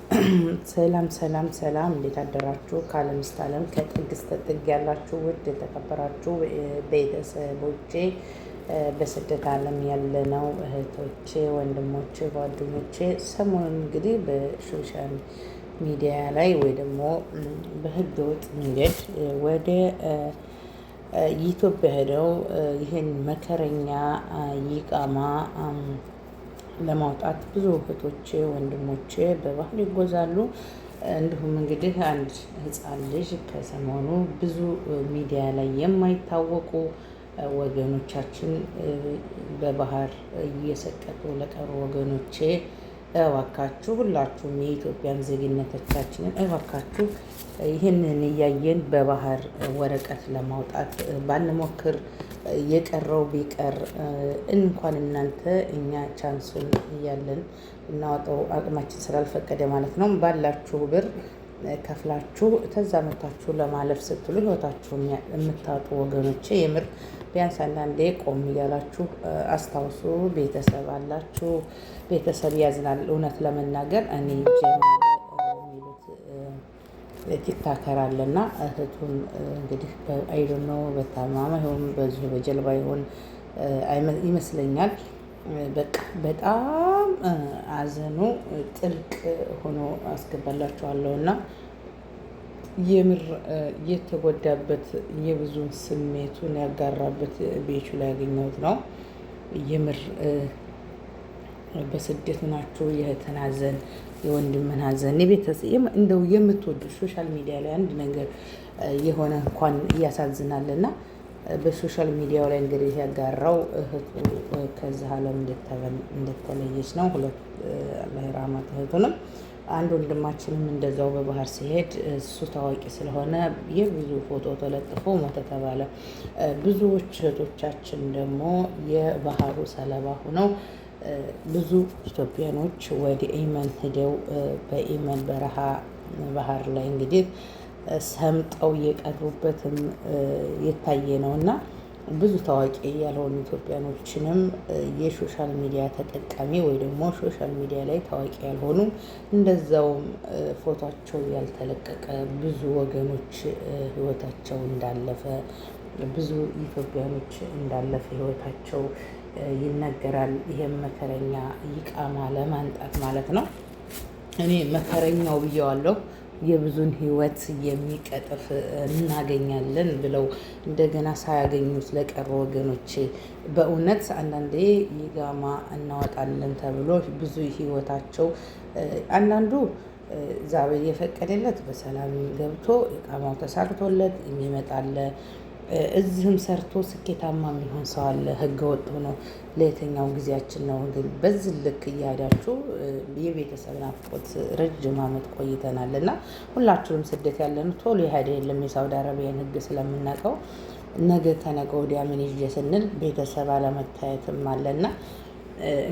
ሰላም ሰላም ሰላም፣ እንዴት አደራችሁ? ከዓለም እስከ ዓለም ከጥግ እስከ ጥግ ያላችሁ ውድ የተከበራችሁ ቤተሰቦቼ፣ በስደት ዓለም ያለነው እህቶቼ፣ ወንድሞቼ፣ ጓደኞቼ፣ ሰሞኑን እንግዲህ በ social media ላይ ወይ ደግሞ በህገ ወጥ መንገድ ወደ ኢትዮጵያ ሄደው ይህን መከረኛ ይቃማ ለማውጣት ብዙ እህቶቼ ወንድሞቼ በባህር ይጓዛሉ። እንዲሁም እንግዲህ አንድ ህፃን ልጅ ከሰሞኑ ብዙ ሚዲያ ላይ የማይታወቁ ወገኖቻችን በባህር እየሰቀጡ ለቀሩ ወገኖቼ፣ እባካችሁ ሁላችሁም የኢትዮጵያን ዜግነቶቻችንን እባካችሁ ይህንን እያየን በባህር ወረቀት ለማውጣት ባንሞክር፣ የቀረው ቢቀር እንኳን እናንተ እኛ chance ኡን እያለን እናወጣው አቅማችን ስላልፈቀደ ማለት ነው። ባላችሁ ብር ከፍላችሁ ተዛ መታችሁ ለማለፍ ስትሉ ህይወታችሁን የምታጡ ወገኖቼ፣ የምር ቢያንስ አንዳንዴ ቆም እያላችሁ አስታውሱ። ቤተሰብ አላችሁ፣ ቤተሰብ ያዝናል። እውነት ለመናገር እኔ ጀማል የሚሉት TikToker አለና እህቱን እንግዲህ አይዶኖ ነው በታማማ ይሁን በዚሁ በጀልባ ይሁን ይመስለኛል። በቃ በጣም አዘኑ ጥልቅ ሆኖ አስገባላችኋለሁ እና የምር የተጎዳበት የብዙን ስሜቱን ያጋራበት ቤቹ ላይ ያገኘሁት ነው። የምር በስደት ናችሁ የእህትን ሐዘን፣ የወንድምን ሐዘን፣ የቤተሰብ እንደው የምትወዱ social media ላይ አንድ ነገር የሆነ እንኳን እያሳዝናል እና በ social media ው ላይ እንግዲህ ያጋራው እህቱ ከዚህ ዓለም እንደተለየች ነው። ሁለት አላህ ይርሐማት እህቱንም። አንድ ወንድማችንም እንደዛው በባህር ሲሄድ እሱ ታዋቂ ስለሆነ የብዙ ፎቶ ተለጥፎ ሞተ ተባለ። ብዙዎች እህቶቻችን ደግሞ የባህሩ ሰለባ ሆነው ብዙ ኢትዮጵያኖች ወደ የመን ሂደው በየመን በረሃ ባህር ላይ እንግዲህ ሰምጠው የቀሩበትም የታየ ነው እና ብዙ ታዋቂ ያልሆኑ ኢትዮጵያኖችንም የ social media ተጠቃሚ ወይ ደግሞ social media ላይ ታዋቂ ያልሆኑ እንደዛውም ፎቷቸው ያልተለቀቀ ብዙ ወገኖች ህይወታቸው እንዳለፈ፣ ብዙ ኢትዮጵያኖች እንዳለፈ ህይወታቸው ይነገራል። ይሄም መከረኛ ይቃማ ለማንጣት ማለት ነው። እኔ መከረኛው ብየዋለሁ። የብዙን ህይወት የሚቀጥፍ እናገኛለን ብለው እንደገና ሳያገኙት ለቀሩ ወገኖቼ፣ በእውነት አንዳንዴ ይጋማ እናወጣለን ተብሎ ብዙ ህይወታቸው አንዳንዱ እግዚአብሔር የፈቀደለት በሰላም ገብቶ ኢቃማው ተሳክቶለት የሚመጣለ፣ እዚህም ሰርቶ ስኬታማ የሚሆን ሰው አለ። ህገ ወጥ ሆኖ ለየትኛው ጊዜያችን ነው ግን በዚህ ልክ እያሄዳችሁ? የቤተሰብ ናፍቆት ረጅም ዓመት ቆይተናል እና ሁላችሁም ስደት ያለን ቶሎ የሄደ የለም። የሳውዲ አረቢያን ህግ ስለምናውቀው ነገ ከነገ ወዲያ ምን ይዤ ስንል ቤተሰብ አለመታየትም አለና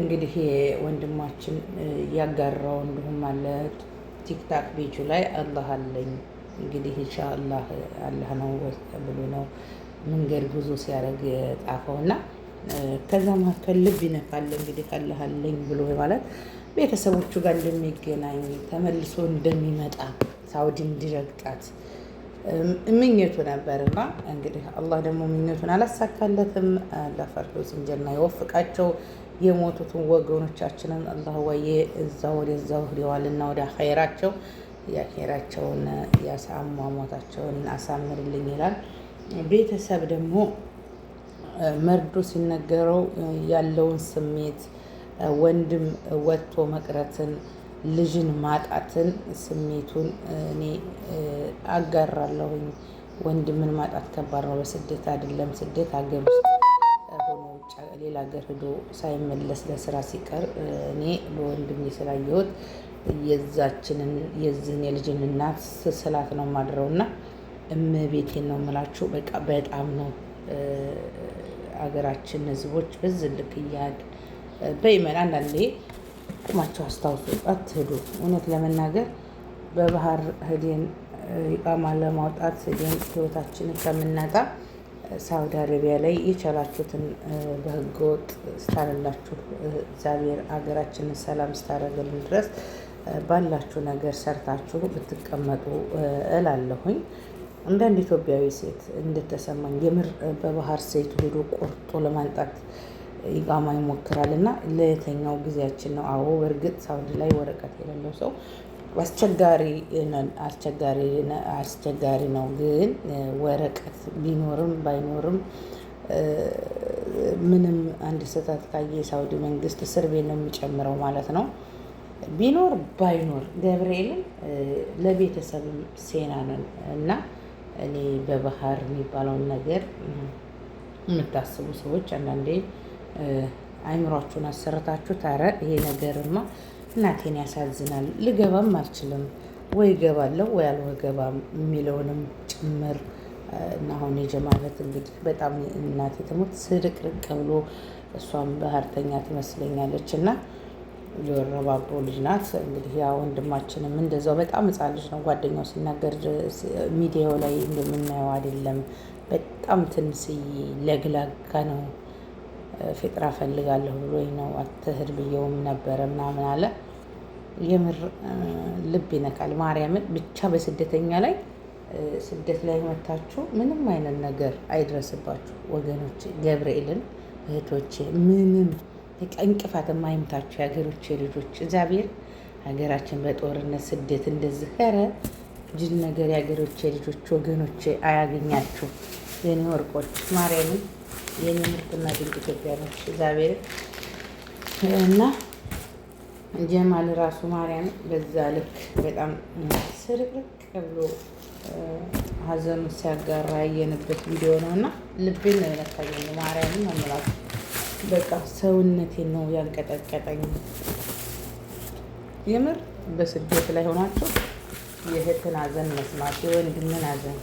እንግዲህ ወንድማችን ያጋራው እንዲሁም አለ TikTok ቤቹ ላይ አላህ አለኝ እንግዲህ ኢንሻአላህ አላህ ነው ብሎ ነው መንገድ ጉዞ ሲያደርግ የጣፈው እና ከዛ መካከል ልብ ይነካል። እንግዲህ አላህ አለኝ ብሎ ማለት ቤተሰቦቹ ጋር እንደሚገናኝ፣ ተመልሶ እንደሚመጣ፣ ሳውዲ እንዲረግጣት ምኞቱ ነበርና እንግዲህ አላህ ደግሞ ምኞቱን አላሳካለትም። ለፈርዶስን ጀና ይወፍቃቸው። የሞቱትን ወገኖቻችንን አላህ ወዬ እዛው ወደዛው ሂደዋልና ወደ ኸይራቸው የአኼራቸውን ያሳሟሟታቸውን አሳምርልኝ ይላል። ቤተሰብ ደግሞ መርዶ ሲነገረው ያለውን ስሜት፣ ወንድም ወጥቶ መቅረትን፣ ልጅን ማጣትን ስሜቱን እኔ አጋራለሁኝ። ወንድምን ማጣት ከባድ ነው። በስደት አይደለም ስደት ሀገር ውስጥ ሆኖ ውጭ ሌላ ሀገር ሂዶ ሳይመለስ ለስራ ሲቀር እኔ በወንድሜ ስላየሁት የዛችንን የዚህን የልጅን እናት ስስላት ነው ማድረው እና እመቤቴን ነው የምላችሁ። በቃ በጣም ነው አገራችን ህዝቦች በዚህ ልክ እያድ በይመን አንዳንዴ ቁማቸው አስታውሱ፣ አትሄዱ። እውነት ለመናገር በባህር ህዴን ኢቃማ ለማውጣት ህዴን ህይወታችንን ከምናጣ ሳውዲ አረቢያ ላይ የቻላችሁትን በህገወጥ ስታለላችሁ እግዚአብሔር ሀገራችንን ሰላም ስታደርግልን ድረስ ባላችሁ ነገር ሰርታችሁ ብትቀመጡ እላለሁኝ። አንዳንድ ኢትዮጵያዊ ሴት እንደተሰማኝ የምር በባህር ሴት ሄዶ ቆርጦ ለማንጣት ኢቃማ ይሞክራል እና ለየትኛው ጊዜያችን ነው? አዎ፣ በእርግጥ ሳውዲ ላይ ወረቀት የሌለው ሰው አስቸጋሪ አስቸጋሪ አስቸጋሪ ነው። ግን ወረቀት ቢኖርም ባይኖርም ምንም አንድ ስህተት ካየ የሳውዲ መንግስት እስር ቤት ነው የሚጨምረው ማለት ነው። ቢኖር ባይኖር ገብርኤልን ለቤተሰብም ሴና ነን እና እኔ በባህር የሚባለውን ነገር የምታስቡ ሰዎች አንዳንዴ አይምሯችሁን አሰርታችሁ ታረ ይሄ ነገርማ እናቴን ያሳዝናል፣ ልገባም አልችልም ወይ እገባለሁ ወይ አልገባም የሚለውንም ጭምር። እና አሁን የጀማለት እንግዲህ በጣም እናቴ ትሙት ስርቅርቅ ብሎ እሷም ባህርተኛ ትመስለኛለች እና የወረባቦ ልጅ ናት። እንግዲህ ያ ወንድማችንም እንደዛው በጣም ሕፃን ልጅ ነው። ጓደኛው ሲናገር ሚዲያው ላይ እንደምናየው አይደለም። በጣም ትንስዬ ለግላጋ ነው። ፌጥራ ፈልጋለሁ ብሎኝ ነው አትህድ ብየውም ነበረ ምናምን አለ። የምር ልብ ይነካል። ማርያምን ብቻ በስደተኛ ላይ ስደት ላይ መታችሁ ምንም አይነት ነገር አይድረስባችሁ ወገኖች፣ ገብርኤልን እህቶቼ፣ ምንም እንቅፋት የማይምታችሁ የሀገሮቼ ልጆች። እግዚአብሔር ሀገራችን በጦርነት ስደት እንደዚህ ኧረ ጅል ነገር የሀገሮቼ ልጆች ወገኖቼ አያገኛችሁ የኔ ወርቆች፣ ማርያምን የኔ ምርጥና ድንቅ ኢትዮጵያኖች እግዚአብሔር እና ጀማል ራሱ ማርያም በዛ ልክ በጣም ስርቅርቅ ብሎ ሀዘኑን ሲያጋራ ያየንበት ቪዲዮ ነው እና ልቤን ነው የነካኝ። ማርያምን ነው የምላችሁ። በቃ ሰውነቴን ነው ያንቀጠቀጠኝ። የምር በስደት ላይ ሆናችሁ የእህትን ሀዘን መስማት የወንድምን ሀዘን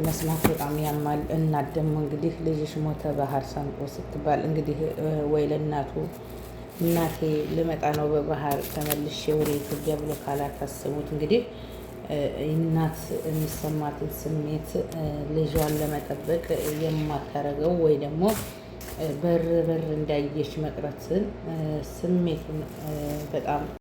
መስማት በጣም ያማል። እናት ደግሞ እንግዲህ ልጅሽ ሞተ ባህር ሰምጦ ስትባል እንግዲህ ወይ ለእናቱ እናቴ ልመጣ ነው በባህር ተመልሼ ወደ ኢትዮጵያ ብሎ ካላታስቡት እንግዲህ እናት የሚሰማትን ስሜት ልጇን ለመጠበቅ የማታረገው ወይ ደግሞ በር በር እንዳየች መቅረትን ስሜቱን በጣም